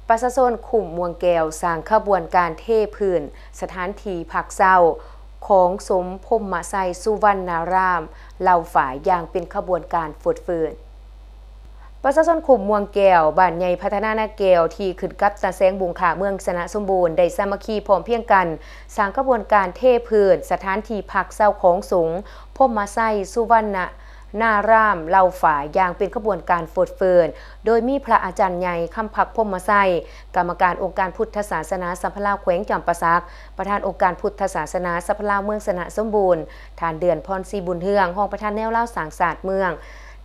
ປະຊາຊົນຄຸ້ມມ່ວງແກ້ວສ້າງຂະບວນການເທພື້ນສະຖານທີ່ພັກເຊົາຂອງສົງພົມມະໄຊສຸວັນນາຣາມເຫຼົ່າຝາຍຢ່າງເປັນຂະບວນການຟົດຟື້ນ. ປະຊາຊົນຄຸ້ມມ່ວງແກ້ວ ບ້ານໃຫຍ່ພັດທະນານາແກ້ວ ທີ່ຂຶ້ນກັບຕາແສງບຸງຄາ ເມືອງຊະນະສົມບູນ ໄດ້ສາມັກຄີພ້ອມພຽງກັນ ສ້າງຂະບວນການເທພື້ນສະຖານທີ່ພັກເຊົາຂອງສົງພົມມະໄຊສຸວັນນາ ນາຣາມເຫຼົ່າຝາຍຢ່າງເປັນຂະບວນການຟົດຟື້ນ ໂດຍມີພະອາຈານໃຫຍ່ ຄຳພັກ ພົມມະໄຊ ກຳມະການອົງການພຸດທະສາສະໜາສຳພັນລາວແຂວງຈຳປາສັກ, ປະທານອົງການພຸດທະສາສະໜາສຳພັນລາວເມືອງຊະນະສົມບູນ, ທ່ານ ເດືອນພອນ ສີບຸນເຮືອງ ຮອງປະທານແນວລາວສ້າງຊາດເມືອງ,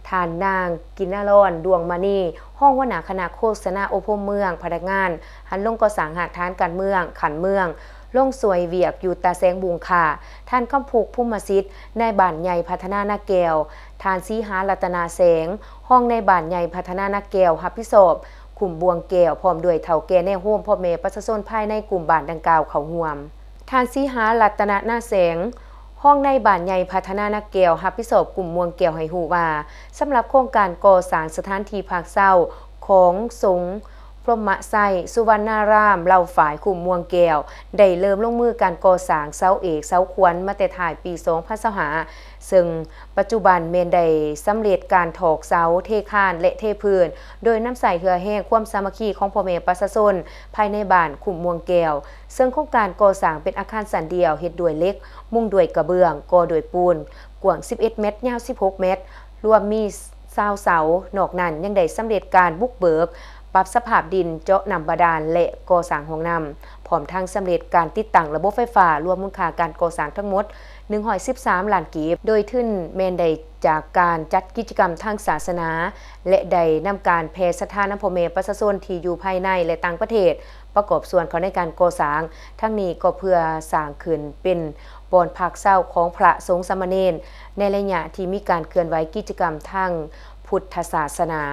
ທ່ານ ນາງ ກິນນາລອນ ດວງມະນີ ຮອງຫົວໜ້າຄະນະໂຄສະນາອົບຮົມເມືອງ, ພະນັກງານຫັນລົງກໍ່ສ້າງຮາກຖານການເມືອງຂັ້ນເມືອງ, ລົງຊ່ວຍວຽກຢູ່ຕາແສງບຸງຄາ, ທ່ານ ຄຳພຸກ ພູມມະສິດ ນາຍບ້ານໃຫຍ່ພັດທະນານາແກ້ວ, ທ່ານ ສີຫາ ລັດຕະນະແສງ ຮອງນາຍບ້ານໃຫຍ່ພັດທະນານາແກ້ວ ຮັບຜິດຊອບຄຸ້ມມ່ວງແກ້ວ ພ້ອມດ້ວຍເຖົ້າແກ່ແນວໂຮມພໍ່ແມ່ປະຊາຊົນພາຍໃນກຸ່ມບ້ານດັ່ງກ່າວເຂົ້າຮ່ວມ. ທ່ານ ສີຫາ ລັດຕະນະນາແສງ ຮອງນາຍບ້ານໃຫຍ່ພັດທະນານາແກ້ວ ຮັບຜິດຊອບກຸ່ມມ່ວງແກ້ວໃຫ້ຮູ້ວ່າ ສຳລັບໂຄງການກໍ່ສ້າງສະຖານທີ່ພັກເຊົາຂອງສົງ ພົມມະໄຊ ສຸວັນນາຣາມ ເຫຼົ່າຝາຍຄຸ້ມມ່ວງແກ້ວ ໄດ້ເລີ່ມລົງມືການກໍ່ສ້າງເສົາເອກເສົາຂວັນມາແຕ່ທ້າຍປີສອງພັນຊາວຫ້າ ເຊິ່ງປັດຈຸບັນແມ່ນໄດ້ສຳເລັດການຖອກເສົາ, ເທຄານ ແລະ ເທພື້ນ ໂດຍນຳໃຊ້ເຫື່ອແຮງຄວາມສາມັກຄີຂອງພໍ່ແມ່ປະຊາຊົນພາຍໃນບ້ານຄຸ້ມມ່ວງແກ້ວ ເຊິ່ງໂຄງການກໍ່ສ້າງເປັນອາຄານຊັ້ນດຽວ ເຮັດດ້ວຍເຫຼັກ, ມຸງດ້ວຍກະເບື້ອງ, ກໍ່ດ້ວຍປູນ, ກວ້າງສິບເອັດແມັດ, ຍາວສິບຫົກແມັດ, ລວມມີຊາວເສົາ. ນອກນັ້ນຍັງໄດ້ສຳເລັດການບຸກເບີກ, ປັບສະພາບດິນ, ເຈາະນ້ຳບາດານ ແລະ ກໍ່ສ້າງຫ້ອງນ້ຳ, ພ້ອມທັງສຳເລັດການຕິດຕັ້ງລະບົບໄຟຟ້າ, ລວມມູນຄ່າການກໍ່ສ້າງທັງໝົດ ໜຶ່ງຮ້ອຍສິບສາມລ້ານກີບ, ໂດຍທຶນແມ່ນໄດ້ຈາກການຈັດກິດຈະກຳທາງສາສະໜາ ແລະ ໄດ້ນຳການແຜ່ສັດທານຳພໍ່ແມ່ປະຊາຊົນທີ່ຢູ່ພາຍໃນ ແລະ ຕ່າງປະເທດ ປະກອບສ່ວນເຂົ້າໃນການກໍ່ສ້າງ, ທັງນີ້ກໍເພື່ອສ້າງຂຶ້ນເປັນບ່ອນພັກເຊົາຂອງພະສົງສາມະເນນ ໃນໄລຍະທີ່ມີການເຄື່ອນໄຫວກິດຈະກຳທາງພຸດທະສາສະໜາ.